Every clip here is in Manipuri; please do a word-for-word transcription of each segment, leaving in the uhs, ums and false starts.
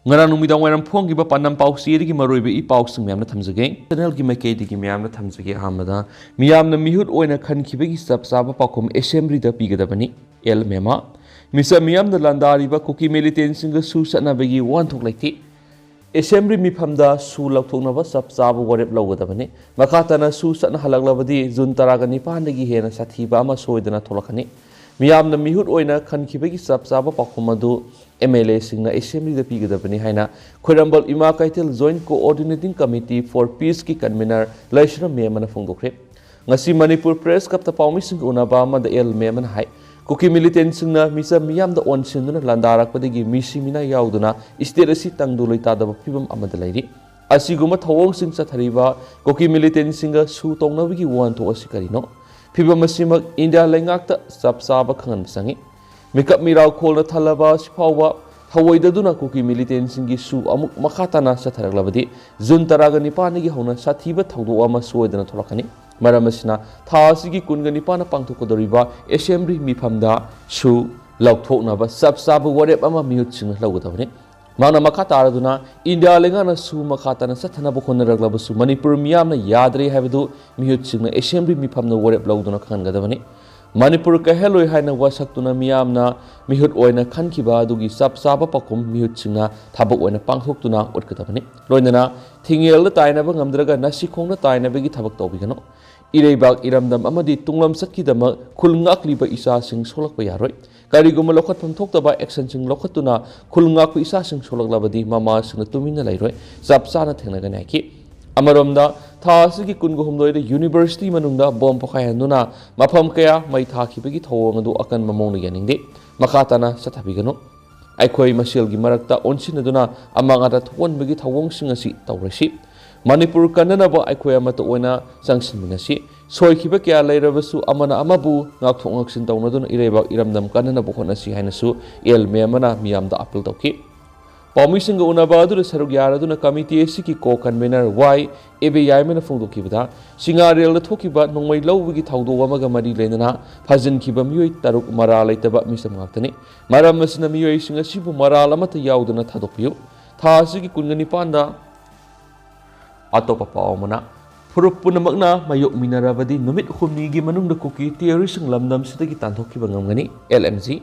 ꯉꯔꯥꯡ ꯅꯨꯃꯤꯗꯥꯡ ꯋꯥꯏꯔꯝ ꯐꯣꯡꯈꯤꯕ ꯄꯥꯟꯗꯝ ꯄꯥꯎꯆꯦꯗꯒꯤ ꯃꯔꯨꯑꯣꯏꯕ ꯏ ꯄꯥꯎꯁꯤꯡ ꯃꯌꯥꯝꯅ ꯊꯝꯖꯒꯦ꯫ ꯆꯦꯅꯦꯜꯒꯤ ꯃꯥꯏꯀꯩꯗꯒꯤ ꯃꯌꯥꯝꯅ ꯊꯝꯖꯒꯦ꯫ ꯑꯍꯥꯟꯕꯗ, ꯃꯤꯌꯥꯝꯅ ꯃꯤꯍꯨꯠ ꯑꯣꯏꯅ ꯈꯟꯈꯤꯕꯒꯤ ꯆꯞ ꯆꯥꯕ ꯄꯥꯎꯈꯨꯝ ꯑꯦꯁꯦꯝꯕ꯭ꯂꯤꯗ ꯄꯤꯒꯗꯕꯅꯤ, ꯑꯦꯜ ꯃꯦꯃꯥ꯫ ꯃꯤꯆꯝ ꯃꯤꯌꯥꯝꯅ ꯂꯥꯟꯗꯥꯔꯤꯕ ꯀꯨꯀꯤ ꯃꯤꯂꯤꯇꯦꯟꯁꯤꯡꯒ ꯁꯨ ꯆꯠꯅꯕꯒꯤ ꯋꯥꯍꯟꯊꯣꯛ ꯂꯩꯇꯦ꯫ ꯑꯦꯁꯦꯝꯕ꯭ꯂꯤ ꯃꯤꯐꯝꯗ ꯁꯨ ꯂꯧꯊꯣꯛꯅꯕ ꯆꯞ ꯆꯥꯕ ꯋꯥꯔꯦꯞ ꯂꯧꯒꯗꯕꯅꯤ꯫ ꯃꯈꯥ ꯇꯥꯅ ꯁꯨ ꯆꯠꯅꯍꯜꯂꯛꯂꯕꯗꯤ ꯖꯨꯟ ꯇꯔꯥꯒ ꯅꯤꯄꯥꯟꯗꯒꯤ ꯍꯦꯟꯅ ꯁꯥꯊꯤꯕ ꯑꯃ ꯁꯣꯏꯗꯅ ꯊꯣꯛꯂꯛꯀꯅꯤ꯫ ꯃꯤꯌꯥꯝꯅ ꯃꯤꯍꯨꯠ ꯑꯣꯏꯅ ꯈꯟꯈꯤꯕꯒꯤ ꯆꯞ ꯆꯥꯕ ꯄꯥꯎꯈꯨꯝ ꯑꯗꯨ ꯑꯦꯝ ꯑꯦꯜ ꯑꯦꯁꯤꯡꯅ ꯑꯦꯁꯦꯝꯕ꯭ꯂꯤꯗ ꯄꯤꯒꯗꯕꯅꯤ ꯍꯥꯏꯅ ꯈ꯭ꯋꯥꯏꯔꯝꯕꯜ ꯏꯃꯥ ꯀꯩꯊꯦꯜ Joint Coordinating Committee for Peaceꯀꯤ ꯀꯟꯚꯤꯅꯔ ꯂꯩꯁ꯭ꯔꯝ ꯃꯦꯃꯅ ꯐꯣꯡꯗꯣꯛꯈ꯭ꯔꯦ꯫ ꯉꯁꯤ ꯃꯅꯤꯄꯨꯔ ꯄ꯭ꯔꯦꯁ ꯀ꯭ꯂꯕꯇ ꯄꯥꯎꯃꯤꯁꯤꯡꯒ ꯎꯅꯕ ꯑꯃꯗ ꯑꯦꯜ ꯃꯦꯃꯅ ꯍꯥꯏ, ꯀꯨꯀꯤ ꯃꯤꯂꯤꯇꯦꯟꯁꯤꯡꯅ ꯃꯤꯆꯝ ꯃꯤꯌꯥꯝꯗ ꯑꯣꯟꯁꯤꯟꯗꯨꯅ ꯂꯥꯟꯗꯥꯔꯛꯄꯗꯒꯤ ꯃꯤꯁꯤ ꯃꯤꯅꯥ ꯌꯥꯎꯗꯨꯅ ꯁ꯭ꯇꯦꯠ ꯑꯁꯤ ꯇꯪꯗꯨ ꯂꯩꯇꯥꯗꯕ ꯐꯤꯕꯝ ꯑꯃꯗ ꯂꯩꯔꯤ꯫ ꯑꯁꯤꯒꯨꯝꯕ ꯊꯧꯑꯣꯡꯁꯤꯡ ꯆꯠꯊꯔꯤꯕ ꯀꯨꯀꯤ ꯃꯤꯂꯤꯇꯦꯟꯁꯤꯡꯒ ꯁꯨ ꯇꯧꯅꯕꯒꯤ ꯋꯥꯍꯟꯊꯣꯛ ꯑꯁꯤ ꯀꯔꯤꯅꯣ? ꯐꯤꯕꯝ ꯑꯁꯤꯃꯛ ꯏꯟꯗꯤꯌꯥ ꯂꯩꯉꯥꯛꯇ ꯆꯞ ꯆꯥꯕ ꯈꯪꯍꯟꯕ ꯆꯪꯏ꯫ ꯃꯤꯀꯞ ꯃꯤꯔꯥꯎ ꯈꯣꯜꯅ ꯊꯜꯂꯕ ꯑꯁꯤ ꯐꯥꯎꯕ ꯊꯧꯑꯣꯏꯗꯗꯨꯅ ꯀꯨꯀꯤ ꯃꯤꯂꯤꯇꯦꯟꯁꯤꯡꯒꯤ ꯁꯨ ꯑꯃꯨꯛ ꯃꯈꯥ ꯇꯥꯅ ꯆꯠꯊꯔꯛꯂꯕꯗꯤ ꯖꯨꯟ ꯇꯔꯥꯒ ꯅꯤꯄꯥꯟꯗꯒꯤ ꯍꯧꯅ ꯁꯥꯊꯤꯕ ꯊꯧꯗꯣꯛ ꯑꯃ ꯁꯣꯏꯗꯅ ꯊꯣꯛꯂꯛꯀꯅꯤ꯫ ꯃꯔꯝ ꯑꯁꯤꯅ ꯊꯥ ꯑꯁꯤꯒꯤ ꯀꯨꯟꯒ ꯅꯤꯄꯥꯟꯗ ꯄꯥꯡꯊꯣꯛꯀꯗꯧꯔꯤꯕ ꯑꯦꯁꯦꯝꯕ꯭ꯂꯤ ꯃꯤꯐꯝꯗ ꯁꯨ ꯂꯧꯊꯣꯛꯅꯕ ꯆꯞ ꯆꯥꯕ ꯋꯥꯔꯦꯞ ꯑꯃ ꯃꯤꯍꯨꯠꯁꯤꯡꯅ ꯂꯧꯒꯗꯕꯅꯤ꯫ ꯃꯍꯥꯛꯅ ꯃꯈꯥ ꯇꯥꯔꯗꯨꯅ ꯏꯟꯗꯤꯌꯥ ꯂꯩꯉꯥꯛꯅ ꯁꯨ ꯃꯈꯥ ꯇꯥꯅ ꯆꯠꯊꯅꯕ ꯍꯣꯠꯅꯔꯛꯂꯕꯁꯨ ꯃꯅꯤꯄꯨꯔ ꯃꯤꯌꯥꯝꯅ ꯌꯥꯗ꯭ꯔꯦ ꯍꯥꯏꯕꯗꯨ ꯃꯤꯍꯨꯠꯁꯤꯡꯅ ꯑꯦꯁꯦꯝꯕ꯭ꯂꯤ ꯃꯤꯐꯝꯗ ꯋꯥꯔꯦꯞ ꯂꯧꯗꯨꯅ ꯈꯪꯍꯟꯒꯗꯕꯅꯤ꯫ ꯃꯅꯤꯄꯨꯔ ꯀꯥꯏꯍꯜꯂꯣꯏ ꯍꯥꯏꯅ ꯋꯥꯁꯛꯇꯨꯅ ꯃꯤꯌꯥꯝꯅ ꯃꯤꯍꯨꯠ ꯑꯣꯏꯅ ꯈꯟꯈꯤꯕ ꯑꯗꯨꯒꯤ ꯆꯞ ꯆꯥꯕ ꯄꯥꯎꯈꯨꯝ ꯃꯤꯍꯨꯠꯁꯤꯡꯅ ꯊꯕꯛ ꯑꯣꯏꯅ ꯄꯥꯡꯊꯣꯛꯇꯨꯅ ꯎꯠꯀꯗꯕꯅꯤ꯫ ꯂꯣꯏꯅꯅ ꯊꯤꯡꯉꯦꯜꯗ ꯇꯥꯏꯅꯕ ꯉꯝꯗ꯭ꯔꯒ ꯅꯥꯁꯤꯈꯣꯡꯗ ꯇꯥꯏꯅꯕꯒꯤ ꯊꯕꯛ ꯇꯧꯕꯤꯒꯅꯨ꯫ ꯏꯔꯩꯕꯥꯛ ꯏꯔꯝꯗꯝ ꯑꯃꯗꯤ ꯇꯨꯡꯂꯝꯆꯠꯀꯤꯗꯃꯛ ꯈꯨꯜ ꯉꯥꯛꯂꯤꯕ ꯏꯆꯥꯁꯤꯡ ꯁꯣꯛꯂꯛꯄ ꯌꯥꯔꯣꯏ꯫ ꯀꯔꯤꯒꯨꯝꯕ ꯂꯧꯈꯠꯐꯝ ꯊꯣꯛꯇꯕ ꯑꯦꯛꯁꯟꯁꯤꯡ ꯂꯧꯈꯠꯇꯨꯅ ꯈꯨꯜ ꯉꯥꯛꯄ ꯏꯆꯥꯁꯤꯡ ꯁꯣꯛꯂꯛꯂꯕꯗꯤ ꯃꯃꯥꯁꯤꯡꯅ ꯇꯨꯃꯤꯟꯅ ꯂꯩꯔꯣꯏ, ꯆꯞ ꯆꯥꯅ ꯊꯦꯡꯅꯒꯅꯤ ꯍꯥꯏꯈꯤ꯫ ꯑꯃꯔꯣꯝꯗ, ꯊꯥ ꯑꯁꯤꯒꯤ ꯀꯨꯟꯒ ꯍꯨꯝꯗꯣꯏꯗ ꯌꯨꯅꯤꯚꯔꯁꯤꯇꯤ ꯃꯅꯨꯡꯗ ꯕꯣꯝ ꯄꯣꯈꯥꯏꯍꯟꯗꯨꯅ ꯃꯐꯝ ꯀꯌꯥ ꯃꯩ ꯊꯥꯈꯤꯕꯒꯤ ꯊꯧꯑꯣꯡ ꯑꯗꯨ ꯑꯀꯟꯕ ꯃꯑꯣꯡꯗ ꯌꯥꯅꯤꯡꯗꯦ꯫ ꯃꯈꯥ ꯇꯥꯅ ꯆꯠꯊꯕꯤꯒꯅꯨ꯫ ꯑꯩꯈꯣꯏ ꯃꯁꯦꯜꯒꯤ ꯃꯔꯛꯇ ꯑꯣꯟꯁꯤꯟꯅꯗꯨꯅ ꯑꯃꯥꯡ ꯑꯇꯥ ꯊꯣꯛꯍꯟꯕꯒꯤ ꯊꯧꯑꯣꯡꯁꯤꯡ ꯑꯁꯤ ꯇꯧꯔꯁꯤ꯫ ꯃꯅꯤꯄꯨꯔ ꯀꯟꯅꯅꯕ ꯑꯩꯈꯣꯏ ꯑꯃꯠꯇ ꯑꯣꯏꯅ ꯆꯪꯁꯤꯟꯃꯤꯟꯅꯁꯤ꯫ ꯁꯣꯏꯈꯤꯕ ꯀꯌꯥ ꯂꯩꯔꯕꯁꯨ ꯑꯃꯅ ꯑꯃꯕꯨ ꯉꯥꯛꯊꯣꯛ ꯉꯥꯛꯁꯤꯟ ꯇꯧꯅꯗꯨꯅ ꯏꯔꯩꯕꯥꯛ ꯏꯔꯝꯗꯝ ꯀꯟꯅꯅꯕ ꯍꯣꯠꯅꯁꯤ ꯍꯥꯏꯅꯁꯨ ꯑꯦꯜ ꯃꯦꯃꯅ ꯃꯤꯌꯥꯝꯗ ꯑꯄꯤꯜ ꯇꯧꯈꯤ꯫ ꯄꯥꯎꯃꯤꯁꯤꯡꯒ ꯎꯅꯕ ꯑꯗꯨꯗ ꯁꯔꯨꯛ ꯌꯥꯔꯗꯨꯅ ꯀꯃꯤꯇꯤ ꯑꯁꯤꯒꯤ ꯀꯣ ꯀꯟꯚꯦꯅꯔ ꯋꯥꯏ ꯑꯦꯕꯦꯌꯥꯏꯃꯅ ꯐꯣꯡꯗꯣꯛꯈꯤꯕꯗ, ꯁꯤꯡꯉꯥꯔꯦꯜꯗ ꯊꯣꯛꯈꯤꯕ ꯅꯣꯡꯃꯩ ꯂꯧꯕꯒꯤ ꯊꯧꯗꯣꯛ ꯑꯃꯒ ꯃꯔꯤ ꯂꯩꯅꯅ ꯐꯥꯖꯤꯟꯈꯤꯕ ꯃꯤꯑꯣꯏ ꯇꯔꯨꯛ ꯃꯔꯥ ꯂꯩꯇꯕ ꯃꯤꯆꯝ ꯉꯥꯛꯇꯅꯤ꯫ ꯃꯔꯝ ꯑꯁꯤꯅ ꯃꯤꯑꯣꯏꯁꯤꯡ ꯑꯁꯤꯕꯨ ꯃꯔꯥꯜ ꯑꯃꯠꯇ ꯌꯥꯎꯗꯅ ꯊꯥꯗꯣꯛꯄꯤꯌꯨ꯫ ꯊꯥ ꯑꯁꯤꯒꯤ ꯀꯨꯟꯒ ꯅꯤꯄꯥꯟꯗ ꯑꯇꯣꯞꯄ ꯄꯥꯎ ꯑꯃꯅ, ꯐꯨꯔꯨꯞ ꯄꯨꯝꯅꯃꯛꯅ ꯃꯥꯌꯣꯛꯃꯤꯟꯅꯔꯕꯗꯤ ꯅꯨꯃꯤꯠ ꯍꯨꯝꯅꯤꯒꯤ ꯃꯅꯨꯡꯗ ꯀꯨꯀꯤ ꯇꯦꯔꯣꯔꯤꯁ꯭ꯠꯁꯤꯡ ꯂꯝꯗꯝꯁꯤꯗꯒꯤ ꯇꯥꯟꯊꯣꯛꯈꯤꯕ ꯉꯝꯒꯅꯤ, L M G.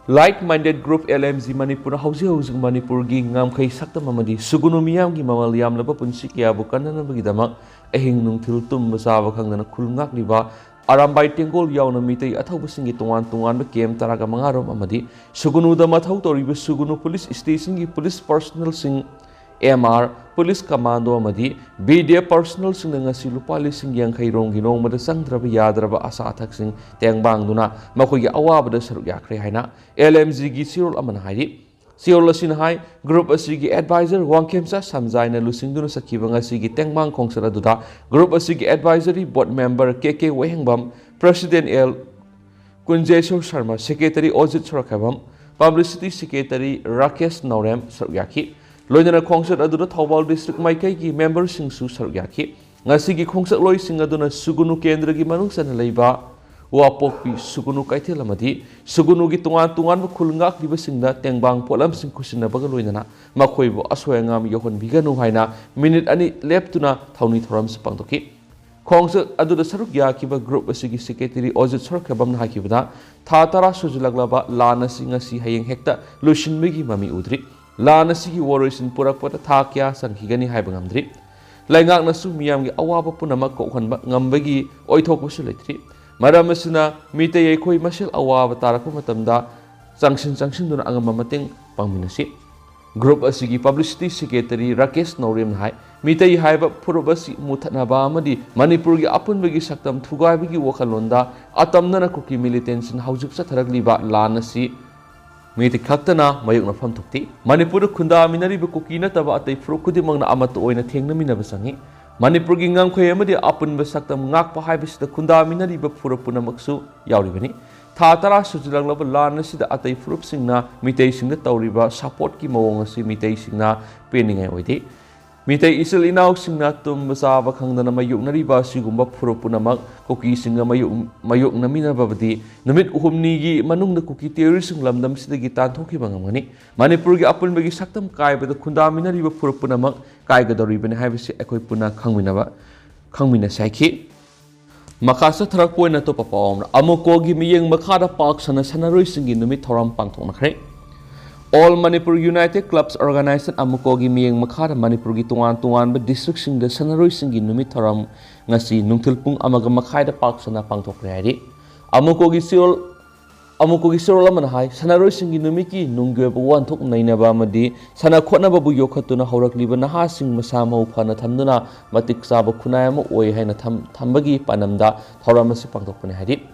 Like-minded group L M G Manipur ꯍꯧꯖꯤꯛ ꯍꯧꯖꯤꯛ ꯃꯅꯤꯄꯨꯔꯒꯤ ꯉꯝꯈꯩ ꯁꯛꯇꯝ ꯑꯃꯗꯤ ꯁꯨꯒꯨꯅꯨ ꯃꯤꯌꯥꯝꯒꯤ ꯃꯃꯜ ꯌꯥꯝꯂꯕ ꯄꯨꯟꯁꯤ ꯀꯌꯥꯕꯨ ꯀꯟꯅꯅꯕꯒꯤꯗꯃꯛ ꯑꯍꯤꯡ ꯅꯨꯡꯊꯤꯜ ꯇꯨꯝꯕ ꯆꯥꯕ ꯈꯪꯗꯅ ꯈꯨꯜ ꯉꯥꯛꯂꯤꯕ ꯑꯔꯥꯝꯕꯥꯏ ꯇꯦꯡꯒꯣꯜ ꯌꯥꯎꯅ ꯃꯤꯇꯩ ꯑꯊꯧꯕꯁꯤꯡꯒꯤ ꯇꯣꯉꯥꯟ ꯇꯣꯉꯥꯟꯕ ꯀꯦꯝꯞ ꯇꯔꯥꯒ ꯃꯉꯥ ꯔꯣꯝ ꯑꯃꯗꯤ ꯁꯨꯒꯨꯅꯨꯗ ꯃꯊꯧ ꯇꯧꯔꯤꯕ ꯁꯨꯒꯨꯅꯨ ꯄꯨꯂꯤꯁ ꯁ꯭ꯇꯦꯁꯟꯒꯤ ꯄꯨꯂꯤꯁ ꯄꯔꯁꯣꯅꯦꯜꯁꯤꯡ, ꯑꯦꯝ ꯑꯥꯔ, ꯄꯨꯂꯤꯁ ꯀꯃꯥꯟꯗꯣ ꯑꯃꯗꯤ ꯕꯤ ꯗꯤ ꯑꯦꯐ ꯄꯔꯁꯣꯅꯦꯜꯁꯤꯡꯅ ꯉꯁꯤ ꯂꯨꯄꯥ ꯂꯤꯁꯤꯡ ꯌꯥꯡꯈꯩ ꯔꯣꯝꯒꯤ ꯅꯣꯡꯃꯗ ꯆꯪꯗ꯭ꯔꯕ ꯌꯥꯗ꯭ꯔꯕ ꯑꯆꯥ ꯑꯊꯛꯁꯤꯡ ꯇꯦꯡꯕꯥꯡꯗꯨꯅ ꯃꯈꯣꯏꯒꯤ ꯑꯋꯥꯕꯗ ꯁꯔꯨꯛ ꯌꯥꯈ꯭ꯔꯦ ꯍꯥꯏꯅ ꯑꯦꯜ ꯑꯦꯝ ꯖꯤꯒꯤ ꯆꯦꯔꯣꯜ ꯑꯃꯅ ꯍꯥꯏꯔꯤ꯫ ꯆꯦꯔꯣꯜ ꯑꯁꯤꯅ ꯍꯥꯏ, ꯒ꯭ꯔꯨꯞ ꯑꯁꯤꯒꯤ ꯑꯦꯗꯚꯥꯏꯖꯔ ꯋꯥꯡꯈꯦꯝꯆꯥ ꯁꯝꯖꯥꯏꯅ ꯂꯨꯆꯤꯡꯗꯨꯅ ꯆꯠꯈꯤꯕ ꯉꯁꯤꯒꯤ ꯇꯦꯡꯕꯥꯡ ꯈꯣꯡꯆꯠ ꯑꯗꯨꯗ ꯒ꯭ꯔꯨꯞ ꯑꯁꯤꯒꯤ advisory board member K K Wahengbam, president L Kunjeshor Sharma, secretary Ojit Sorokhaibam, publicity secretary Rakesh Naorem ꯁꯔꯨꯛ ꯌꯥꯈꯤ꯫ ꯂꯣꯏꯅꯅ ꯈꯣꯡꯆꯠ ꯑꯗꯨꯗ ꯊꯧꯕꯥꯜ ꯗꯤꯁꯇ꯭ꯔꯤꯛ ꯃꯥꯏꯀꯩꯒꯤ ꯃꯦꯝꯕꯔꯁꯤꯡꯁꯨ ꯁꯔꯨꯛ ꯌꯥꯈꯤ꯫ ꯉꯁꯤꯒꯤ ꯈꯣꯡꯆꯠꯂꯣꯏꯁꯤꯡ ꯑꯗꯨꯅ ꯁꯨꯒꯨꯅꯨ ꯀꯦꯟꯗ꯭ꯔꯒꯤ ꯃꯅꯨꯡ ꯆꯟꯅ ꯂꯩꯕ ꯋꯥꯄꯣꯛꯄꯤ ꯁꯨꯒꯨꯅꯨ ꯀꯩꯊꯦꯜ ꯑꯃꯗꯤ ꯁꯨꯒꯨꯅꯨꯒꯤ ꯇꯣꯉꯥꯟ ꯇꯣꯉꯥꯟꯕ ꯈꯨꯜ ꯉꯥꯛꯂꯤꯕꯁꯤꯡꯗ ꯇꯦꯡꯕꯥꯡ ꯄꯣꯠꯂꯝꯁꯤꯡ ꯈꯨꯠꯁꯤꯟꯅꯕꯒ ꯂꯣꯏꯅꯅ ꯃꯈꯣꯏꯕꯨ ꯑꯁꯣꯏ ꯑꯉꯥꯝ ꯌꯧꯍꯟꯕꯤꯒꯅꯨ ꯍꯥꯏꯅ ꯃꯤꯅꯤꯠ ꯑꯅꯤ ꯂꯦꯞꯇꯨꯅ ꯊꯧꯅꯤ ꯊꯧꯔꯝꯁꯨ ꯄꯥꯡꯊꯣꯛꯈꯤ꯫ ꯈꯣꯡꯆꯠ ꯑꯗꯨꯗ ꯁꯔꯨꯛ ꯌꯥꯈꯤꯕ ꯒ꯭ꯔꯨꯞ ꯑꯁꯤꯒꯤ ꯁꯦꯀ꯭ꯔꯦꯇꯔꯤ ꯑꯣꯖꯤꯠ ꯁꯣꯔꯣꯛꯈꯦꯕꯝꯅ ꯍꯥꯏꯈꯤꯕꯗ, ꯊꯥ ꯇꯔꯥ ꯁꯨꯖꯤꯜꯂꯛꯂꯕ ꯂꯥꯟ ꯑꯁꯤ ꯉꯁꯤ ꯍꯌꯦꯡ ꯍꯦꯛꯇ ꯂꯣꯏꯁꯤꯟꯕꯒꯤ ꯃꯃꯤ ꯎꯗ꯭ꯔꯤ꯫ ꯂꯥꯟ ꯑꯁꯤꯒꯤ ꯋꯥꯔꯣꯏꯁꯤꯟ ꯄꯨꯔꯛꯄꯗ ꯊꯥ ꯀꯌꯥ ꯆꯪꯈꯤꯒꯅꯤ ꯍꯥꯏꯕ ꯉꯝꯗ꯭ꯔꯤ꯫ ꯂꯩꯉꯥꯛꯅꯁꯨ ꯃꯤꯌꯥꯝꯒꯤ ꯑꯋꯥꯕ ꯄꯨꯝꯅꯃꯛ ꯀꯣꯛꯍꯟꯕ ꯉꯝꯕꯒꯤ ꯑꯣꯏꯊꯣꯛꯄꯁꯨ ꯂꯩꯇ꯭ꯔꯤ꯫ ꯃꯔꯝ ꯑꯁꯤꯅ ꯃꯤꯇꯩ ꯑꯩꯈꯣꯏ ꯃꯁꯦꯜ ꯑꯋꯥꯕ ꯇꯥꯔꯛꯄ ꯃꯇꯝꯗ ꯆꯪꯁꯤꯟ ꯆꯪꯁꯤꯟꯗꯨꯅ ꯑꯉꯝꯕ ꯃꯇꯦꯡ ꯄꯥꯡꯃꯤꯟꯅꯁꯤ꯫ ꯒ꯭ꯔꯨꯞ ꯑꯁꯤꯒꯤ ꯄꯕ꯭ꯂꯤꯁꯤꯇꯤ ꯁꯦꯀ꯭ꯔꯦꯇꯔꯤ ꯔꯥꯀꯦꯁ ꯅꯧꯔꯦꯝꯅ ꯍꯥꯏ, ꯃꯤꯇꯩ ꯍꯥꯏꯕ ꯐꯨꯔꯨꯞ ꯑꯁꯤ ꯃꯨꯊꯠꯅꯕ ꯑꯃꯗꯤ ꯃꯅꯤꯄꯨꯔꯒꯤ ꯑꯄꯨꯟꯕꯒꯤ ꯁꯛꯇꯝ ꯊꯨꯒꯥꯏꯕꯒꯤ ꯋꯥꯈꯜꯂꯣꯟꯗ ꯑꯇꯝꯅꯅ ꯀꯨꯀꯤ ꯃꯤꯂꯤꯇꯦꯟꯁꯤꯅ ꯍꯧꯖꯤꯛ ꯆꯠꯊꯔꯛꯂꯤꯕ ꯂꯥꯟ ꯑꯁꯤ ꯃꯤꯇꯩ ꯈꯛꯇꯅ ꯃꯥꯌꯣꯛꯅꯐꯝ ꯊꯣꯛꯇꯦ꯫ ꯃꯅꯤꯄꯨꯔꯗ ꯈꯨꯟꯗꯥꯃꯤꯟꯅꯔꯤꯕ ꯀꯨꯀꯤ ꯅꯠꯇꯕ ꯑꯇꯩ ꯐꯨꯔꯨꯞ ꯈꯨꯗꯤꯡꯃꯛꯅ ꯑꯃꯠꯇ ꯑꯣꯏꯅ ꯊꯦꯡꯅꯃꯤꯟꯅꯕ ꯆꯪꯏ꯫ ꯃꯅꯤꯄꯨꯔꯒꯤ ꯉꯝꯈꯩ ꯑꯃꯗꯤ ꯑꯄꯨꯟꯕ ꯁꯛꯇꯝ ꯉꯥꯛꯄ ꯍꯥꯏꯕꯁꯤꯗ ꯈꯨꯟꯗꯥꯃꯤꯟꯅꯔꯤꯕ ꯐꯨꯔꯨꯞ ꯄꯨꯝꯅꯃꯛꯁꯨ ꯌꯥꯎꯔꯤꯕꯅꯤ꯫ ꯊꯥ ꯇꯔꯥ ꯁꯨꯖꯤꯜꯂꯛꯂꯕ ꯂꯥꯟ ꯑꯁꯤꯗ ꯑꯇꯩ ꯐꯨꯔꯨꯞꯁꯤꯡꯅ ꯃꯤꯇꯩꯁꯤꯡꯗ ꯇꯧꯔꯤꯕ ꯁꯄꯣꯔꯠꯀꯤ ꯃꯑꯣꯡ ꯑꯁꯤ ꯃꯤꯇꯩꯁꯤꯡꯅ ꯄꯦꯟꯅꯤꯡꯉꯥꯏ ꯑꯣꯏꯗꯦ꯫ ꯃꯤꯇꯩ ꯏꯆꯤꯜ ꯏꯅꯥꯎꯁꯤꯡꯅ ꯇꯨꯝꯕ ꯆꯥꯕ ꯈꯪꯗꯅ ꯃꯥꯌꯣꯛꯅꯔꯤꯕ ꯑꯁꯤꯒꯨꯝꯕ ꯐꯨꯔꯨꯞ ꯄꯨꯝꯅꯃꯛ ꯀꯨꯀꯤꯁꯤꯡꯒ ꯃꯥꯌꯣꯛ-, ꯃꯥꯌꯣꯛꯅꯃꯤꯟꯅꯕꯗꯤ ꯅꯨꯃꯤꯠ ꯍꯨꯝꯅꯤꯒꯤ ꯃꯅꯨꯡꯗ ꯀꯨꯀꯤ ꯇꯦꯔꯣꯔꯤꯁꯁꯤꯡ ꯂꯝꯗꯝꯁꯤꯗꯒꯤ ꯇꯥꯟꯊꯣꯛꯈꯤꯕ ꯉꯝꯒꯅꯤ꯫ ꯃꯅꯤꯄꯨꯔꯒꯤ ꯑꯄꯨꯟꯕꯒꯤ ꯁꯛꯇꯝ ꯀꯥꯏꯕꯗ ꯈꯨꯟꯗꯥꯃꯤꯟꯅꯔꯤꯕ ꯐꯨꯔꯨꯞ ꯄꯨꯝꯅꯃꯛ ꯀꯥꯏꯒꯗꯧꯔꯤꯕꯅꯤ ꯍꯥꯏꯕꯁꯤ ꯑꯩꯈꯣꯏ ꯄꯨꯟꯅ ꯈꯪꯃꯤꯟꯅꯕ, ꯈꯪꯃꯤꯟꯅꯁꯤ ꯍꯥꯏꯈꯤ꯫ ꯃꯈꯥ ꯆꯠꯊꯔꯛꯄ ꯑꯣꯏꯅ ꯑꯇꯣꯞꯄ ꯄꯥꯎ ꯑꯃꯅ, ꯑꯃꯨꯀꯣꯒꯤ ꯃꯤꯠꯌꯦꯡ ꯃꯈꯥꯗ ꯄꯥꯛ ꯁꯟꯅ ꯁꯥꯟꯅꯔꯣꯏꯁꯤꯡꯒꯤ ꯅꯨꯃꯤꯠ ꯊꯧꯔꯝ ꯄꯥꯡꯊꯣꯛꯅꯈ꯭ꯔꯦ꯫ All Manipur United Clubs Organization, ꯑꯃꯨꯀꯣꯒꯤ ꯃꯤꯠꯌꯦꯡ ꯃꯈꯥꯗ ꯃꯅꯤꯄꯨꯔꯒꯤ ꯇꯣꯉꯥꯟ ꯇꯣꯉꯥꯟꯕ ꯗꯤꯁꯇ꯭ꯔꯤꯛꯁꯤꯡꯗ ꯁꯥꯟꯅꯔꯣꯏꯁꯤꯡꯒꯤ ꯅꯨꯃꯤꯠ ꯊꯧꯔꯝ ꯉꯁꯤ ꯅꯨꯡꯊꯤꯜ ꯄꯨꯡ ꯑꯃꯒ ꯃꯈꯥꯏꯗ ꯄꯥꯛ ꯁꯟꯅ ꯄꯥꯡꯊꯣꯛꯈ꯭ꯔꯦ ꯍꯥꯏꯔꯤ꯫ ꯑꯃꯨꯀꯣꯒꯤ ꯆꯦꯔꯣꯜ, ꯑꯃꯨꯀꯣꯒꯤ ꯆꯦꯔꯣꯜ ꯑꯃꯅ ꯍꯥꯏ, ꯁꯥꯟꯅꯔꯣꯏꯁꯤꯡꯒꯤ ꯅꯨꯃꯤꯠꯀꯤ ꯅꯨꯡꯒꯤ ꯑꯣꯏꯕ ꯋꯥꯍꯟꯊꯣꯛ ꯅꯩꯅꯕ ꯑꯃꯗꯤ ꯁꯥꯟꯅ ꯈꯣꯠꯅꯕꯕꯨ ꯌꯣꯛꯈꯠꯇꯨꯅ ꯍꯧꯔꯛꯂꯤꯕ ꯅꯍꯥꯁꯤꯡ ꯃꯁꯥ ꯃꯎ ꯐꯅ ꯊꯝꯗꯨꯅ ꯃꯇꯤꯛ ꯆꯥꯕ ꯈꯨꯟꯅꯥꯏ ꯑꯃ ꯑꯣꯏ ꯍꯥꯏꯅ ꯊꯝ-, ꯊꯝꯕꯒꯤ ꯄꯥꯟꯗꯝꯗ ꯊꯧꯔꯝ ꯑꯁꯤ ꯄꯥꯡꯊꯣꯛꯄꯅꯤ ꯍꯥꯏꯔꯤ꯫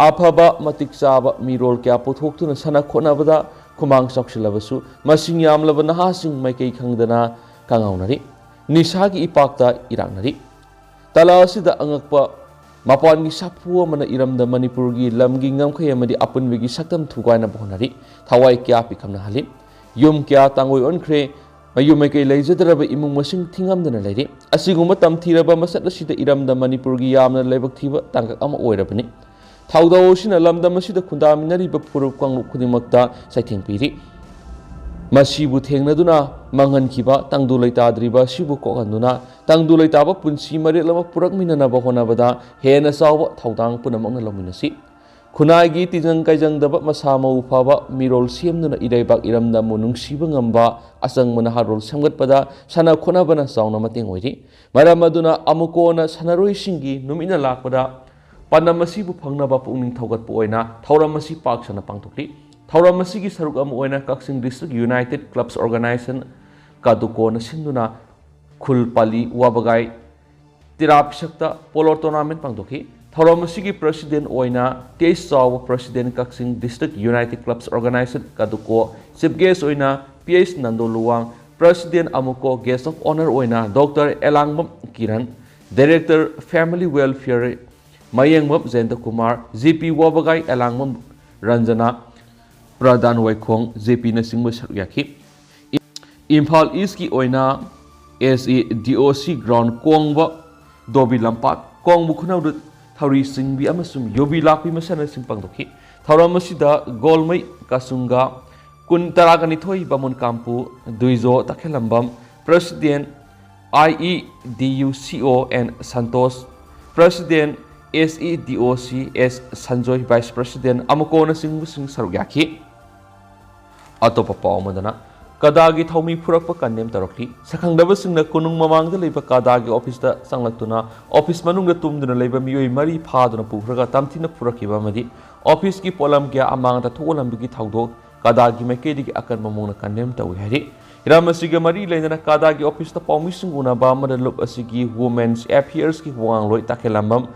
ꯑꯐꯕ ꯃꯇꯤꯛ ꯆꯥꯕ ꯃꯤꯔꯣꯜ ꯀꯌꯥ ꯄꯨꯊꯣꯛꯇꯨꯅ ꯁꯥꯟꯅ ꯈꯣꯠꯅꯕꯗ ꯈꯨꯃꯥꯡ ꯆꯥꯎꯁꯤꯜꯂꯕꯁꯨ ꯃꯁꯤꯡ ꯌꯥꯝꯂꯕ ꯅꯍꯥꯁꯤꯡ ꯃꯥꯏꯀꯩ ꯈꯪꯗꯅ ꯀꯪꯉꯥꯎꯅꯔꯤ꯫ ꯅꯤꯁꯥꯒꯤ ꯏꯄꯥꯛꯇ ꯏꯔꯥꯛꯅꯔꯤ꯫ ꯇꯥꯂꯥ ꯑꯁꯤꯗ ꯑꯉꯛꯄ ꯃꯄꯥꯟꯒꯤ ꯁꯥꯐꯨ ꯑꯃꯅ ꯏꯔꯝꯗꯝ ꯃꯅꯤꯄꯨꯔꯒꯤ ꯂꯝꯒꯤ ꯉꯝꯈꯩ ꯑꯃꯗꯤ ꯑꯄꯨꯟꯕꯒꯤ ꯁꯛꯇꯝ ꯊꯨꯒꯥꯏꯅꯕ ꯍꯣꯠꯅꯔꯤ꯫ ꯊꯋꯥꯏ ꯀꯌꯥ ꯄꯤꯈꯝꯅꯍꯜꯂꯤ꯫ ꯌꯨꯝ ꯀꯌꯥ ꯇꯥꯡꯒꯣꯏ ꯑꯣꯟꯈ꯭ꯔꯦ꯫ ꯃꯌꯨꯝ ꯃꯩꯀꯩ ꯂꯩꯖꯗ꯭ꯔꯕ ꯏꯃꯨꯡ ꯃꯁꯤꯡ ꯊꯤꯉꯝꯗꯅ ꯂꯩꯔꯤ꯫ ꯑꯁꯤꯒꯨꯝꯕ ꯇꯝꯊꯤꯔꯕ ꯃꯁꯛ ꯑꯁꯤꯗ ꯏꯔꯝꯗꯝ ꯃꯅꯤꯄꯨꯔꯒꯤ ꯌꯥꯝꯅ ꯂꯥꯏꯕꯛ ꯊꯤꯕ ꯇꯥꯡꯀꯛ ꯑꯃ ꯑꯣꯏꯔꯕꯅꯤ꯫ ꯊꯧꯗꯥꯎ ꯑꯁꯤꯅ ꯂꯝꯗꯝ ꯑꯁꯤꯗ ꯈꯨꯟꯗꯥꯃꯤꯟꯅꯔꯤꯕ ꯐꯨꯔꯨꯞ ꯀꯥꯡꯂꯨꯞ ꯈꯨꯗꯤꯡꯃꯛꯇ ꯆꯩꯊꯦꯡ ꯄꯤꯔꯤ꯫ ꯃꯁꯤꯕꯨ ꯊꯦꯡꯅꯗꯨꯅ ꯃꯥꯡꯍꯟꯈꯤꯕ ꯇꯪꯗꯨ ꯂꯩꯇꯥꯗ꯭ꯔꯤꯕ ꯑꯁꯤꯕꯨ ꯀꯣꯛꯍꯟꯗꯨꯅ ꯇꯪꯗꯨ ꯂꯩꯇꯥꯕ ꯄꯨꯟꯁꯤ ꯃꯔꯦꯜ ꯑꯃ ꯄꯨꯔꯛꯃꯤꯟꯅꯅꯕ ꯍꯣꯠꯅꯕꯗ ꯍꯦꯟꯅ ꯆꯥꯎꯕ ꯊꯧꯗꯥꯡ ꯄꯨꯝꯅꯃꯛꯅ ꯂꯧꯃꯤꯟꯅꯁꯤ꯫ ꯈꯨꯟꯅꯥꯏꯒꯤ ꯇꯤꯟꯖꯪ ꯀꯥꯏꯖꯪꯗꯕ ꯃꯁꯥ ꯃꯎ ꯐꯕ ꯃꯤꯔꯣꯜ ꯁꯦꯝꯗꯨꯅ ꯏꯔꯩꯕꯥꯛ ꯏꯔꯝꯗꯝꯕꯨ ꯅꯨꯡꯁꯤꯕ ꯉꯝꯕ ꯑꯆꯪꯕ ꯅꯍꯥꯔꯣꯜ ꯁꯦꯝꯒꯠꯄꯗ ꯁꯥꯟꯅ ꯈꯣꯠꯅꯕꯅ ꯆꯥꯎꯅ ꯃꯇꯦꯡ ꯑꯣꯏꯔꯤ꯫ ꯃꯔꯝ ꯑꯗꯨꯅ ꯑꯃꯨꯀꯣꯅ ꯁꯥꯟꯅꯔꯣꯏꯁꯤꯡꯒꯤ ꯅꯨꯃꯤꯠꯅ ꯂꯥꯛꯄꯗ ꯄꯥꯟꯗꯝ ꯑꯁꯤꯕꯨ ꯐꯪꯅꯕ ꯄꯨꯛꯅꯤꯡ ꯊꯧꯒꯠꯄ ꯑꯣꯏꯅ ꯊꯧꯔꯝ ꯑꯁꯤ ꯄꯥꯛ ꯁꯟꯅ ꯄꯥꯡꯊꯣꯛꯂꯤ꯫ ꯊꯧꯔꯝ ꯑꯁꯤꯒꯤ ꯁꯔꯨꯛ ꯑꯃ ꯑꯣꯏꯅ ꯀꯛꯆꯤꯡ District United Clubs Organization, ꯀꯥꯗꯨꯀꯣꯅ ꯁꯤꯟꯗꯨꯅ ꯈꯨꯜ ꯄꯥꯂꯤ ꯋꯥꯕꯒꯥꯏ ꯇꯤꯔꯥ ꯄꯤꯁꯛꯇ polo tournament ꯄꯥꯡꯊꯣꯛꯈꯤ꯫ ꯊꯧꯔꯝ ꯑꯁꯤꯒꯤ president ꯑꯣꯏꯅ T H Chaoba, President, Kakching District United Clubs Organization, ꯀꯥꯗꯨꯀꯣ, chief guest ꯑꯣꯏꯅ P H Nando Luwang, President ꯑꯃꯨꯀꯣ, guest of honour ꯑꯣꯏꯅ doctor Elangbam Kiran, Director Family Welfare Mayengbam Jayanta Kumar, J P Wabgai, Elangbam Ranjana, ꯄ꯭ꯔꯗꯥꯟ ꯋꯥꯏꯈꯣꯡ, ꯖꯦ ꯄꯤꯅꯆꯤꯡꯕ ꯁꯔꯨꯛ ꯌꯥꯈꯤ꯫ ꯏꯝꯐꯥꯜ East ꯀꯤ ꯑꯣꯏꯅ ꯑꯦꯁ ꯑꯦ ꯗꯤ ꯑꯣ ꯁꯤ ꯒ꯭ꯔꯥꯎꯟ ꯀꯣꯡꯕ ꯗꯣꯕꯤ ꯂꯝꯄꯥꯛ, ꯀꯣꯡꯕ ꯈꯨꯅꯧꯗ ꯊꯧꯔꯤ ꯆꯤꯡꯕꯤ ꯑꯃꯁꯨꯡ ꯌꯨꯕꯤ ꯂꯥꯛꯄꯤ ꯃꯁꯥꯟꯅꯁꯤꯡ ꯄꯥꯡꯊꯣꯛꯈꯤ꯫ ꯊꯧꯔꯝ ꯑꯁꯤꯗ ꯒꯣꯜꯃꯩ ꯀꯥꯁꯨꯡꯒ, ꯀꯨꯟ ꯇꯔꯥꯒ ꯅꯤꯊꯣꯏ Bamon Kampu, Duijo Takhellambam, president I E D U C O N Santosh, president S E D O C S Sanjoy, vice president ꯑꯃꯀꯣꯅꯆꯤꯡꯕꯁꯤꯡ ꯁꯔꯨꯛ ꯌꯥꯈꯤ꯫ ꯑꯇꯣꯞꯄ ꯄꯥꯎ ꯑꯃꯗꯅ, ꯀꯗꯥꯒꯤ ꯊꯧꯃꯤ ꯐꯨꯔꯛꯄ ꯀꯟꯗꯦꯝ ꯇꯧꯔꯛꯂꯤ꯫ ꯁꯛꯈꯪꯗꯕꯁꯤꯡꯅ ꯀꯣꯅꯨꯡ ꯃꯃꯥꯡꯗ ꯂꯩꯕ ꯀꯗꯥꯒꯤ ꯑꯣꯐꯤꯁꯇ ꯆꯪꯂꯛꯇꯨꯅ ꯑꯣꯐꯤꯁ ꯃꯅꯨꯡꯗ ꯇꯨꯝꯗꯨꯅ ꯂꯩꯕ ꯃꯤꯑꯣꯏ ꯃꯔꯤ ꯐꯥꯗꯨꯅ ꯄꯨꯈ꯭ꯔꯒ ꯇꯝꯊꯤꯅ ꯐꯨꯔꯛꯈꯤꯕ ꯑꯃꯗꯤ ꯑꯣꯐꯤꯁꯀꯤ ꯄꯣꯠꯂꯝ ꯀꯌꯥ ꯑꯃꯥꯡꯗ ꯊꯣꯛꯍꯜꯂꯝꯕꯒꯤ ꯊꯧꯗꯣꯛ ꯀꯗꯥꯒꯤ ꯃꯥꯏꯀꯩꯗꯒꯤ ꯑꯀꯟꯕ ꯃꯑꯣꯡꯗ ꯀꯟꯗꯦꯝ ꯇꯧꯏ ꯍꯥꯏꯔꯤ꯫ ꯍꯤꯔꯝ ꯑꯁꯤꯒ ꯃꯔꯤ ꯂꯩꯅꯅ ꯀꯗꯥꯒꯤ ꯑꯣꯐꯤꯁꯇ ꯄꯥꯎꯃꯤꯁꯤꯡ ꯎꯅꯕ ꯑꯃꯗ ꯂꯨꯞ ꯑꯁꯤꯒꯤ ꯋꯨꯃꯦꯟꯁ ꯑꯦꯐꯤꯌꯔꯁꯀꯤ ꯋꯥꯉꯥꯡꯂꯣꯏ ꯇꯈꯦꯜꯂꯝꯕꯝ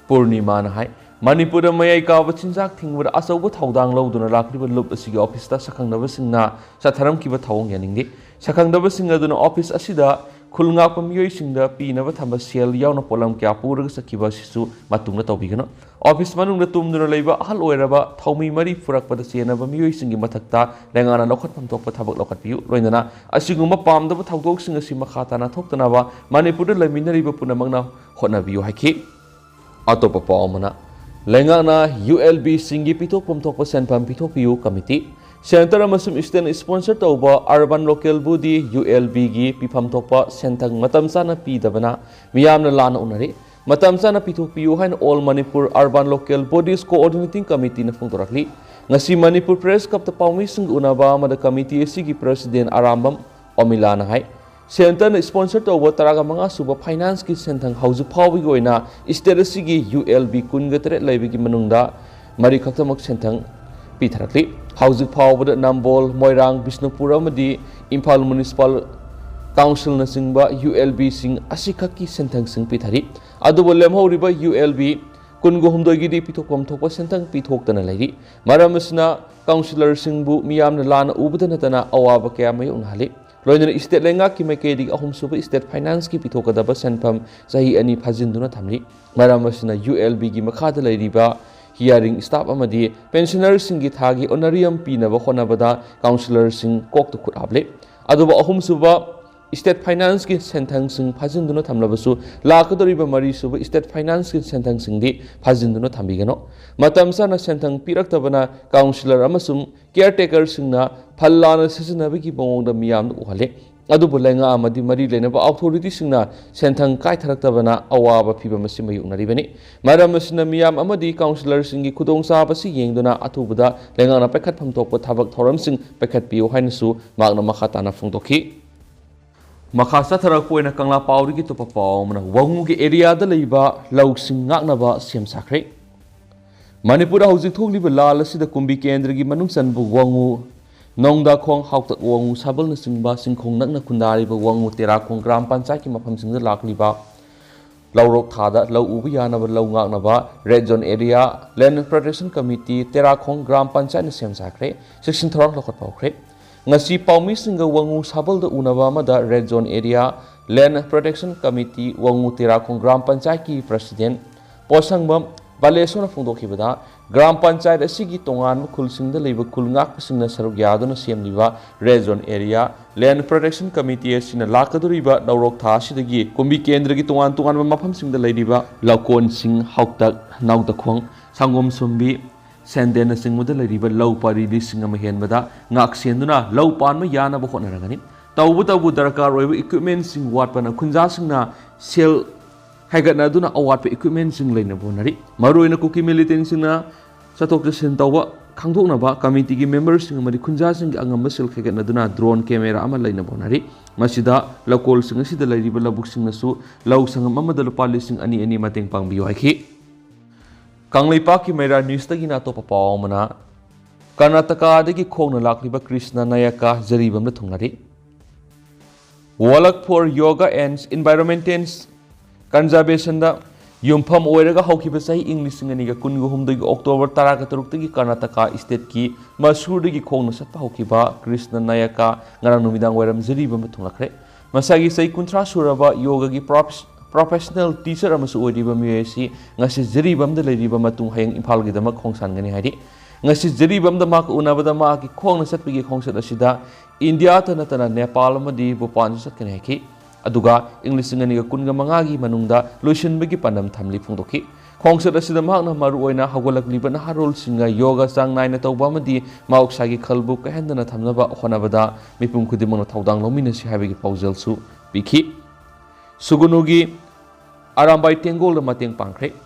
ꯄꯨꯔꯅꯤꯃꯥꯅ ꯍꯥꯏ, ꯃꯅꯤꯄꯨꯔꯗ ꯃꯌꯥꯏ ꯀꯥꯕ ꯆꯤꯟꯖꯥꯛ ꯊꯤꯡꯕꯗ ꯑꯆꯧꯕ ꯊꯧꯗꯥꯡ ꯂꯧꯗꯨꯅ ꯂꯥꯛꯂꯤꯕ ꯂꯨꯞ ꯑꯁꯤꯒꯤ ꯑꯣꯐꯤꯁꯇ ꯁꯛꯈꯪꯗꯕꯁꯤꯡꯅ ꯆꯠꯊꯔꯝꯈꯤꯕ ꯊꯧꯑꯣꯡ ꯌꯥꯅꯤꯡꯗꯦ꯫ ꯁꯛꯈꯪꯗꯕꯁꯤꯡ ꯑꯗꯨꯅ ꯑꯣꯐꯤꯁ ꯑꯁꯤꯗ ꯈꯨꯜ ꯉꯥꯛꯄ ꯃꯤꯑꯣꯏꯁꯤꯡꯗ ꯄꯤꯅꯕ ꯊꯝꯕ ꯁꯦꯜ ꯌꯥꯎꯅ ꯄꯣꯠꯂꯝ ꯀꯌꯥ ꯄꯨꯔꯒ ꯆꯠꯈꯤꯕ ꯑꯁꯤꯁꯨ ꯃꯇꯨꯡꯗ ꯇꯧꯕꯤꯒꯅꯨ꯫ ꯑꯣꯐꯤꯁ ꯃꯅꯨꯡꯗ ꯇꯨꯝꯗꯨꯅ ꯂꯩꯕ ꯑꯍꯜ ꯑꯣꯏꯔꯕ ꯊꯧꯃꯤ ꯃꯔꯤ ꯄꯨꯔꯛꯄꯗ ꯆꯦꯟꯅꯕ ꯃꯤꯑꯣꯏꯁꯤꯡꯒꯤ ꯃꯊꯛꯇ ꯂꯩꯉꯥꯛꯅ ꯂꯧꯈꯠꯐꯝ ꯊꯣꯛꯄ ꯊꯕꯛ ꯂꯧꯈꯠꯄꯤꯌꯨ꯫ ꯂꯣꯏꯅꯅ ꯑꯁꯤꯒꯨꯝꯕ ꯄꯥꯝꯗꯕ ꯊꯧꯗꯣꯛꯁꯤꯡ ꯑꯁꯤ ꯃꯈꯥ ꯇꯥꯅ ꯊꯣꯛꯇꯅꯕ ꯃꯅꯤꯄꯨꯔꯗ ꯂꯩꯃꯤꯟꯅꯔꯤꯕ ꯄꯨꯝꯅꯃꯛꯅ ꯍꯣꯠꯅꯕꯤꯌꯨ ꯍꯥꯏꯈꯤ꯫ ꯑꯇꯣꯞꯄ ꯄꯥꯎ ꯑꯃꯅ, ꯂꯩꯉꯥꯛꯅ ꯌꯨ ꯑꯦꯜ ꯕꯤꯁꯤꯡꯒꯤ ꯄꯤꯊꯣꯛꯐꯝ ꯊꯣꯛꯄ ꯁꯦꯟꯐꯝ ꯄꯤꯊꯣꯛꯄꯤꯌꯨ ꯀꯃꯤꯇꯤ꯫ ꯁꯦꯟꯇꯔ ꯑꯃꯁꯨꯡ ꯁ꯭ꯇꯦꯠꯅ ꯁ꯭ꯄꯣꯟꯁꯔ ꯇꯧꯕ urban local body, U L ꯕꯤꯒꯤ ꯄꯤꯐꯝ ꯊꯣꯛꯄ ꯁꯦꯟꯊꯪ ꯃꯇꯝ ꯆꯥꯅ ꯄꯤꯗꯕꯅ ꯃꯤꯌꯥꯝꯅ ꯂꯥꯟꯅ ꯎꯅꯔꯤ꯫ ꯃꯇꯝ ꯆꯥꯅ ꯄꯤꯊꯣꯛꯄꯤꯌꯨ ꯍꯥꯏꯅ all Manipur urban local bodies coordinating ꯀꯃꯤꯇꯤꯅ ꯐꯣꯡꯗꯣꯔꯛꯂꯤ꯫ ꯉꯁꯤ ꯃꯅꯤꯄꯨꯔ ꯄ꯭ꯔꯦꯁ ꯀ꯭ꯂꯕꯇ ꯄꯥꯎꯃꯤꯁꯤꯡꯒ ꯎꯅꯕ ꯑꯃꯗ ꯀꯃꯤꯇꯤ ꯑꯁꯤꯒꯤ ꯄ꯭ꯔꯁꯤꯗꯦꯟ ꯑꯔꯥꯝꯕꯝ ꯑꯣꯃꯤꯂꯥꯅ ꯍꯥꯏ, ꯁꯦꯟꯇꯔꯅ ꯁ꯭ꯄꯣꯟꯁꯔ ꯇꯧꯕ ꯇꯔꯥꯒ ꯃꯉꯥ ꯁꯨꯕ ꯐꯥꯏꯅꯥꯟꯁꯀꯤ ꯁꯦꯟꯊꯪ ꯍꯧꯖꯤꯛ ꯐꯥꯎꯕꯒꯤ ꯑꯣꯏꯅ ꯁ꯭ꯇꯦꯠ ꯑꯁꯤꯒꯤ ꯌꯨ ꯑꯦꯜ ꯕꯤ ꯀꯨꯟꯒ ꯇꯔꯦꯠ ꯂꯩꯕꯒꯤ ꯃꯅꯨꯡꯗ ꯃꯔꯤ ꯈꯛꯇꯃꯛ ꯁꯦꯟꯊꯪ ꯄꯤꯊꯔꯛꯂꯤ꯫ ꯍꯧꯖꯤꯛ ꯐꯥꯎꯕꯗ ꯅꯝꯕꯣꯜ, ꯃꯣꯏꯔꯥꯡ, ꯕꯤꯁꯅꯨꯄꯨꯔ ꯑꯃꯗꯤ ꯏꯝꯐꯥꯜ ꯃ꯭ꯌꯨꯅꯤꯁꯤꯄꯥꯜ ꯀꯥꯎꯟꯁꯤꯜꯅꯆꯤꯡꯕ ꯌꯨ ꯑꯦꯜ ꯕꯤꯁꯤꯡ ꯑꯁꯤꯈꯛꯀꯤ ꯁꯦꯟꯊꯪꯁꯤꯡ ꯄꯤꯊꯔꯤ꯫ ꯑꯗꯨꯕꯨ ꯂꯦꯝꯍꯧꯔꯤꯕ ꯌꯨ ꯑꯦꯜ ꯕꯤ ꯀꯨꯟꯒ ꯍꯨꯝꯗꯣꯏꯒꯤꯗꯤ ꯄꯤꯊꯣꯛꯐꯝ ꯊꯣꯛꯄ ꯁꯦꯟꯊꯪ ꯄꯤꯊꯣꯛꯇꯅ ꯂꯩꯔꯤ꯫ ꯃꯔꯝ ꯑꯁꯤꯅ ꯀꯥꯎꯟꯁꯤꯂꯔꯁꯤꯡꯕꯨ ꯃꯤꯌꯥꯝꯅ ꯂꯥꯟꯅ ꯎꯕꯗ ꯅꯠꯇꯅ ꯑꯋꯥꯕ ꯀꯌꯥ ꯃꯥꯌꯣꯛꯅꯍꯜꯂꯤ꯫ ꯂꯣꯏꯅꯅ ꯁ꯭ꯇꯦꯠ ꯂꯩꯉꯥꯛꯀꯤ ꯃꯥꯏꯀꯩꯗꯒꯤ ꯑꯍꯨꯝꯁꯨꯕ ꯁ꯭ꯇꯦꯠ ꯐꯥꯏꯅꯥꯟꯁꯀꯤ ꯄꯤꯊꯣꯛꯀꯗꯕ ꯁꯦꯟꯐꯝ ꯆꯍꯤ ꯑꯅꯤ ꯐꯥꯖꯤꯟꯗꯨꯅ ꯊꯝꯂꯤ꯫ ꯃꯔꯝ ꯑꯁꯤꯅ ꯌꯨ ꯑꯦꯜ ꯕꯤꯒꯤ ꯃꯈꯥꯗ ꯂꯩꯔꯤꯕ ꯍꯤꯌꯥꯔꯤꯡ ꯁ꯭ꯇꯥꯐ ꯑꯃꯗꯤ ꯄꯦꯟꯁꯅꯔꯁꯤꯡꯒꯤ ꯊꯥꯒꯤ ꯑꯣꯅꯔꯤꯌꯝ ꯄꯤꯅꯕ ꯍꯣꯠꯅꯕꯗ ꯀꯥꯎꯟꯁꯤꯂꯔꯁꯤꯡ ꯀꯣꯛꯇ ꯈꯨꯠ ꯍꯥꯞꯂꯤ꯫ ꯑꯗꯨꯕꯨ ꯑꯍꯨꯝꯁꯨꯕ State Finance ꯀꯤ ꯁꯦꯟꯊꯪꯁꯤꯡ ꯐꯥꯖꯤꯟꯗꯨꯅ ꯊꯝꯂꯕꯁꯨ, ꯂꯥꯛꯀꯗꯧꯔꯤꯕ ꯃꯔꯤꯁꯨꯕ State Finance ꯀꯤ ꯁꯦꯟꯊꯪꯁꯤꯡꯗꯤ ꯐꯥꯖꯤꯟꯗꯨꯅ ꯊꯝꯕꯤꯒꯅꯨ꯫ ꯃꯇꯝ ꯆꯥꯅ ꯁꯦꯟꯊꯪ ꯄꯤꯔꯛꯇꯕꯅ councillor ꯑꯃꯁꯨꯡ caretaker ꯁꯤꯡꯅ ꯐꯜ ꯂꯥꯟꯅ ꯁꯤꯖꯤꯟꯅꯕꯒꯤ ꯃꯑꯣꯡꯗ ꯃꯤꯌꯥꯝꯗ ꯎꯍꯜꯂꯤ꯫ ꯑꯗꯨꯕꯨ ꯂꯩꯉꯥꯛ ꯑꯃꯗꯤ ꯃꯔꯤ ꯂꯩꯅꯕ authority ꯁꯤꯡꯅ ꯁꯦꯟꯊꯪ ꯀꯥꯏꯊꯔꯛꯇꯕꯅ ꯑꯋꯥꯕ ꯐꯤꯚꯝ ꯑꯁꯤ ꯃꯥꯌꯣꯛꯅꯔꯤꯕꯅꯤ꯫ ꯃꯔꯝ ꯑꯁꯤꯅ ꯃꯤꯌꯥꯝ ꯑꯃꯗꯤ councillor ꯁꯤꯡꯒꯤ ꯈꯨꯗꯣꯡꯆꯥꯕ ꯑꯁꯤ ꯌꯦꯡꯗꯨꯅ ꯑꯊꯨꯕꯗ ꯂꯩꯉꯥꯛꯅ ꯄꯥꯏꯈꯠꯐꯝ ꯊꯣꯛꯄ ꯊꯕꯛ ꯊꯧꯔꯝꯁꯤꯡ ꯄꯥꯏꯈꯠꯄꯤꯌꯨ ꯍꯥꯏꯅꯁꯨ ꯃꯍꯥꯛꯅ ꯃꯈꯥ ꯇꯥꯅ ꯐꯣꯡꯗꯣꯛꯈꯤ꯫ ꯃꯈꯥ ꯆꯠꯊꯔꯛꯄ ꯑꯣꯏꯅ ꯀꯪꯂꯥ ꯄꯥꯎꯗꯒꯤ ꯑꯇꯣꯞꯄ ꯄꯥꯎ ꯑꯃꯅ, ꯋꯥꯉꯨꯒꯤ area ꯗ ꯂꯩꯕ ꯂꯧꯁꯤꯡ ꯉꯥꯛꯅꯕ ꯁꯦꯝ ꯁꯥꯈ꯭ꯔꯦ꯫ ꯃꯅꯤꯄꯨꯔꯗ ꯍꯧꯖꯤꯛ ꯊꯣꯛꯂꯤꯕ ꯂꯥꯜ ꯑꯁꯤꯗ ꯀꯨꯝꯕꯤ ꯀꯦꯟꯗ꯭ꯔꯒꯤ ꯃꯅꯨꯡ ꯆꯟꯕ ꯋꯥꯉꯨ, ꯅꯣꯡꯗꯥꯈꯣꯡ, ꯍꯥꯎꯇꯛ ꯋꯥꯉꯨ ꯁꯥꯕꯜꯅꯆꯤꯡꯕ ꯆꯤꯡꯈꯣꯡ ꯅꯛꯅ ꯈꯨꯟꯗꯥꯔꯤꯕ ꯋꯥꯉꯨ ꯇꯦꯔꯥꯈꯣꯡ ꯒ꯭ꯔꯥꯝ ꯄꯟꯆꯥꯌꯠꯀꯤ ꯃꯐꯝꯁꯤꯡꯗ ꯂꯥꯛꯂꯤꯕ ꯂꯧꯔꯣꯛ ꯊꯥꯗ ꯂꯧ ꯎꯕ ꯌꯥꯅꯕ ꯂꯧ ꯉꯥꯛꯅꯕ Red Zone Area Land Protection Committee Terakhong gram ꯄꯟꯆꯥꯌꯠꯅ ꯁꯦꯝ ꯁꯥꯈ꯭ꯔꯦ꯫ ꯆꯦꯛꯁꯤꯟ ꯊꯧꯔꯥꯡ ꯂꯧꯈꯠꯄ ꯍꯧꯈ꯭ꯔꯦ꯫ ꯉꯁꯤ ꯄꯥꯎꯃꯤꯁꯤꯡꯒ ꯋꯥꯉꯨ ꯁꯥꯕꯜꯗ ꯎꯅꯕ ꯑꯃꯗ Red Zone Area Land Protection Committee ꯋꯥꯉꯨ ꯇꯦꯔꯥꯈꯣꯡ ꯒ꯭ꯔꯥꯝ ꯄꯟꯆꯥꯌꯠꯀꯤ president ꯄꯣꯠꯁꯪꯕꯝ ꯕꯥꯂꯦꯁꯣꯔꯅ ꯐꯣꯡꯗꯣꯛꯈꯤꯕꯗ, ꯒ꯭ꯔꯥꯝ ꯄꯟꯆꯥꯌꯠ ꯑꯁꯤꯒꯤ ꯇꯣꯉꯥꯟꯕ ꯈꯨꯜꯁꯤꯡꯗ ꯂꯩꯕ ꯈꯨꯜ ꯉꯥꯛꯄꯁꯤꯡꯅ ꯁꯔꯨꯛ ꯌꯥꯗꯨꯅ ꯁꯦꯝꯂꯤꯕ Red Zone Area Land Protection Committee ꯑꯁꯤꯅ ꯂꯥꯛꯀꯗꯧꯔꯤꯕ ꯂꯧꯔꯣꯛ ꯊꯥ ꯑꯁꯤꯗꯒꯤ ꯀꯨꯝꯕꯤ ꯀꯦꯟꯗ꯭ꯔꯒꯤ ꯇꯣꯉꯥꯟ ꯇꯣꯉꯥꯟꯕ ꯃꯐꯝꯁꯤꯡꯗ ꯂꯩꯔꯤꯕ ꯂꯧꯀꯣꯟꯁꯤꯡ, ꯍꯥꯎꯇꯛ, ꯅꯥꯎꯗꯈꯣꯡ, ꯁꯪꯒꯣꯝ ꯁꯨꯝꯕꯤ, ꯁꯦꯟꯗꯦꯟꯅꯆꯤꯡꯕꯗ ꯂꯩꯔꯤꯕ ꯂꯧ ꯄꯔꯤ ꯂꯤꯁꯤꯡ ꯑꯃ ꯍꯦꯟꯕꯗ ꯉꯥꯛ ꯁꯦꯟꯗꯨꯅ ꯂꯧ ꯄꯥꯟꯕ ꯌꯥꯅꯕ ꯍꯣꯠꯅꯔꯒꯅꯤ꯫ ꯇꯧꯕꯇꯕꯨ ꯗꯔꯀꯥꯔ ꯑꯣꯏꯕ equipment ꯁꯤꯡ ꯋꯥꯠꯄꯅ ꯈꯨꯟꯖꯥꯁꯤꯡꯅ ꯁꯦꯜ ꯍꯥꯏꯒꯠꯅꯗꯨꯅ ꯑꯋꯥꯠꯄ equipment ꯁꯤꯡ ꯂꯩꯅꯕ ꯍꯣꯠꯅꯔꯤ꯫ ꯃꯔꯨꯑꯣꯏꯅ ꯀꯨꯀꯤ militant ꯁꯤꯡꯅ ꯆꯠꯊꯣꯛ ꯆꯠꯁꯤꯟ ꯇꯧꯕ ꯈꯪꯗꯣꯛꯅꯕ committee ꯒꯤ member ꯁꯤꯡ ꯑꯃꯗꯤ ꯈꯨꯟꯖꯥꯁꯤꯡꯒꯤ ꯑꯉꯝꯕ ꯁꯦꯜ ꯈꯥꯏꯒꯠꯅꯗꯨꯅ drone camera ꯑꯃ ꯂꯩꯅꯕ ꯍꯣꯠꯅꯔꯤ꯫ ꯃꯁꯤꯗ ꯂꯧꯀꯣꯜꯁꯤꯡ ꯑꯁꯤꯗ ꯂꯩꯔꯤꯕ ꯂꯧꯕꯨꯛꯁꯤꯡꯅꯁꯨ ꯂꯧ ꯁꯪꯒꯝ ꯑꯃꯗ ꯂꯨꯄꯥ ꯂꯤꯁꯤꯡ ꯑꯅꯤ ꯑꯅꯤ ꯃꯇꯦꯡ ꯄꯥꯡꯕꯤꯌꯨ ꯍꯥꯏꯈꯤ꯫ ꯀꯪꯂꯩꯄꯥꯛꯀꯤ ꯃꯩꯔꯥ news ꯇꯒꯤꯅ ꯑꯇꯣꯞꯄ ꯄꯥꯎ ꯑꯃꯅ, ꯀꯔꯅꯥꯇꯀꯥꯗꯒꯤ ꯈꯣꯡꯅ ꯂꯥꯛꯂꯤꯕ Krishna ꯅꯥꯌꯀ ꯖꯔꯤꯕꯝꯗ ꯊꯨꯡꯂꯔꯤ꯫ Walk for Yoga and Environmental Conservation ꯗ ꯌꯨꯝꯐꯝ ꯑꯣꯏꯔꯒ ꯍꯧꯈꯤꯕ ꯆꯍꯤ ꯏꯪ ꯂꯤꯁꯤꯡ ꯑꯅꯤꯒ ꯀꯨꯟꯒ ꯍꯨꯝꯗꯣꯏꯒꯤ October ꯇꯔꯥꯒ ꯇꯔꯨꯛꯇꯒꯤ ꯀꯔꯅꯥꯇꯀꯥ state ꯀꯤ ꯃꯁꯨꯔꯗꯒꯤ ꯈꯣꯡꯅ ꯆꯠꯄ ꯍꯧꯈꯤꯕ ꯀ꯭ꯔꯤꯁꯅ ꯅꯥꯌꯀ ꯉꯔꯥꯡ ꯅꯨꯃꯤꯗꯥꯡ ꯋꯥꯏꯔꯝ ꯖꯔꯤꯕꯝꯗ ꯊꯨꯡꯂꯛꯈ꯭ꯔꯦ꯫ ꯃꯁꯥꯒꯤ ꯆꯍꯤ ꯀꯨꯟꯊ꯭ꯔꯥ ꯁꯨꯔꯕ ꯌꯣꯒꯒꯤ profes-, professional teacher ꯑꯃꯁꯨ ꯑꯣꯏꯔꯤꯕ ꯃꯤꯑꯣꯏ ꯑꯁꯤ ꯉꯁꯤ ꯖꯤꯔꯤꯕꯥꯝꯗ ꯂꯩꯔꯤꯕ ꯃꯇꯨꯡ ꯍꯌꯦꯡ ꯏꯝꯐꯥꯜꯒꯤꯗꯃꯛ ꯈꯣꯡꯁꯥꯟꯒꯅꯤ ꯍꯥꯏꯔꯤ꯫ ꯉꯁꯤ ꯖꯤꯔꯤꯕꯥꯝꯗ ꯃꯍꯥꯛꯀ ꯎꯅꯕꯗ ꯃꯍꯥꯛꯀꯤ ꯈꯣꯡꯅ ꯆꯠꯄꯒꯤ ꯈꯣꯡꯆꯠ ꯑꯁꯤꯗ ꯏꯟꯗꯤꯌꯥꯇ ꯅꯠꯇꯅ ꯅꯦꯄꯥꯜ ꯑꯃꯗꯤ ꯚꯨꯄꯥꯟꯁꯨ ꯆꯠꯀꯅꯤ ꯍꯥꯏꯈꯤ꯫ ꯑꯗꯨꯒ ꯏꯪ ꯂꯤꯁꯤꯡ ꯑꯅꯤꯒ ꯀꯨꯟꯒ ꯃꯉꯥꯒꯤ ꯃꯅꯨꯡꯗ ꯂꯣꯏꯁꯤꯟꯕꯒꯤ ꯄꯥꯟꯗꯝ ꯊꯝꯂꯤ ꯐꯣꯡꯗꯣꯛꯈꯤ꯫ ꯈꯣꯡꯆꯠ ꯑꯁꯤꯗ ꯃꯍꯥꯛꯅ ꯃꯔꯨꯑꯣꯏꯅ ꯍꯧꯒꯠꯂꯛꯂꯤꯕ ꯅꯍꯥꯔꯣꯜꯁꯤꯡꯒ ꯌꯣꯒꯥ ꯆꯥꯡ ꯅꯥꯏꯅ ꯇꯧꯕ ꯑꯃꯗꯤ ꯃꯍꯧꯁꯥꯒꯤ ꯈꯜꯕꯨ ꯀꯥꯏꯍꯟꯗꯅ ꯊꯝꯅꯕ ꯍꯣꯠꯅꯕꯗ ꯃꯤꯄꯨꯝ ꯈꯨꯗꯤꯡꯃꯛꯅ ꯊꯧꯗꯥꯡ ꯂꯧꯃꯤꯟꯅꯁꯤ ꯍꯥꯏꯕꯒꯤ ꯄꯥꯎꯖꯦꯜꯁꯨ ꯄꯤꯈꯤ꯫ ꯁꯨꯒꯨꯅꯨꯒꯤ ꯑꯔꯥꯝꯕꯥꯏ ꯇꯦꯡꯒꯣꯜꯗ ꯃꯇꯦꯡ ꯄꯥꯡꯈ꯭ꯔꯦ꯫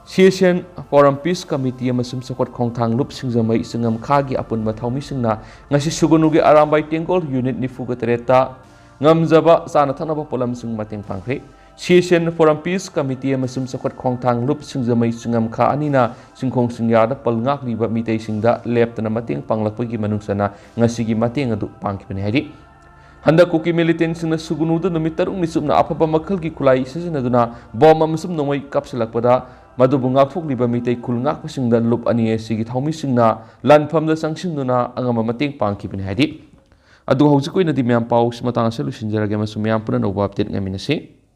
CSN Forum Peace Committee ꯑꯃꯁꯨꯡ ꯆꯥꯎꯈꯠ ꯈꯣꯡꯊꯥꯡ ꯂꯨꯞ ꯁꯤꯡꯖꯃꯩ ꯆꯤꯡꯉꯝꯈꯥꯒꯤ ꯑꯄꯨꯟꯕ ꯊꯧꯃꯤꯁꯤꯡꯅ ꯉꯁꯤ ꯁꯨꯒꯨꯅꯨꯒꯤ ꯑꯔꯥꯝꯕꯥꯏ ꯇꯦꯡꯒꯣꯜ ꯌꯨꯅꯤꯠ ꯅꯤꯐꯨꯒ ꯇꯔꯦꯠꯇ ꯉꯝꯖꯕ ꯆꯥꯅ ꯊꯛꯅꯕ ꯄꯣꯠꯂꯝꯁꯤꯡ ꯃꯇꯦꯡ ꯄꯥꯡꯈ꯭ꯔꯦ꯫ CSN Forum Peace Committee ꯑꯃꯁꯨꯡ ꯆꯥꯎꯈꯠ ꯈꯣꯡꯊꯥꯡ ꯂꯨꯞ ꯁꯤꯡꯖꯃꯩ ꯆꯤꯡꯉꯝꯈꯥ ꯑꯅꯤꯅ ꯆꯤꯡꯈꯣꯡ ꯆꯤꯡꯌꯥꯗ ꯄꯜ ꯉꯥꯛꯂꯤꯕ ꯃꯤꯇꯩꯁꯤꯡꯗ ꯂꯦꯞꯇꯅ ꯃꯇꯦꯡ ꯄꯥꯡꯂꯛꯄꯒꯤ ꯃꯅꯨꯡ ꯆꯟꯅ ꯉꯁꯤꯒꯤ ꯃꯇꯦꯡ ꯑꯗꯨ ꯄꯥꯡꯈꯤꯕꯅꯤ ꯍꯥꯏꯔꯤ꯫ ꯍꯟꯗꯛ ꯀꯨꯀꯤ ꯃꯤꯂꯤꯇꯦꯟꯁꯤꯡꯅ ꯁꯨꯒꯨꯅꯨꯗ ꯅꯨꯃꯤꯠ ꯇꯔꯨꯛꯅꯤ ꯆꯨꯞꯅ ꯑꯐꯕ ꯃꯈꯜꯒꯤ ꯈꯨꯠꯂꯥꯏ ꯁꯤꯖꯤꯟꯅꯗꯨꯅ ꯕꯣꯝ ꯑꯃꯁꯨꯡ ꯅꯣꯡꯃꯩ ꯀꯥꯞꯁꯤꯜꯂꯛꯄꯗ ꯃꯗꯨꯕꯨ ꯉꯥꯛꯊꯣꯛꯂꯤꯕ ꯃꯤꯇꯩ ꯈꯨꯜ ꯉꯥꯛꯄꯁꯤꯡꯗ ꯂꯨꯞ ꯑꯅꯤ ꯑꯁꯤꯒꯤ ꯊꯧꯃꯤꯁꯤꯡꯅ ꯂꯥꯟꯐꯝꯗ ꯆꯪꯁꯤꯟꯗꯨꯅ ꯑꯉꯝꯕ ꯃꯇꯦꯡ ꯄꯥꯡꯈꯤꯕꯅꯤ ꯍꯥꯏꯔꯤ꯫ ꯑꯗꯨ ꯍꯧꯖꯤꯛ ꯑꯣꯏꯅꯗꯤ ꯃꯌꯥꯝ ꯄꯥꯎꯁꯤ ꯃꯇꯥꯡ ꯑꯁꯤꯗ ꯂꯣꯏꯁꯤꯟꯖꯔꯒꯦ ꯑꯃꯁꯨꯡ ꯃꯌꯥꯝ ꯄꯨꯝꯅ ꯑꯅꯧꯕ ꯑꯞꯗꯦꯠ ꯉꯥꯏꯃꯤꯟꯅꯁꯤ꯫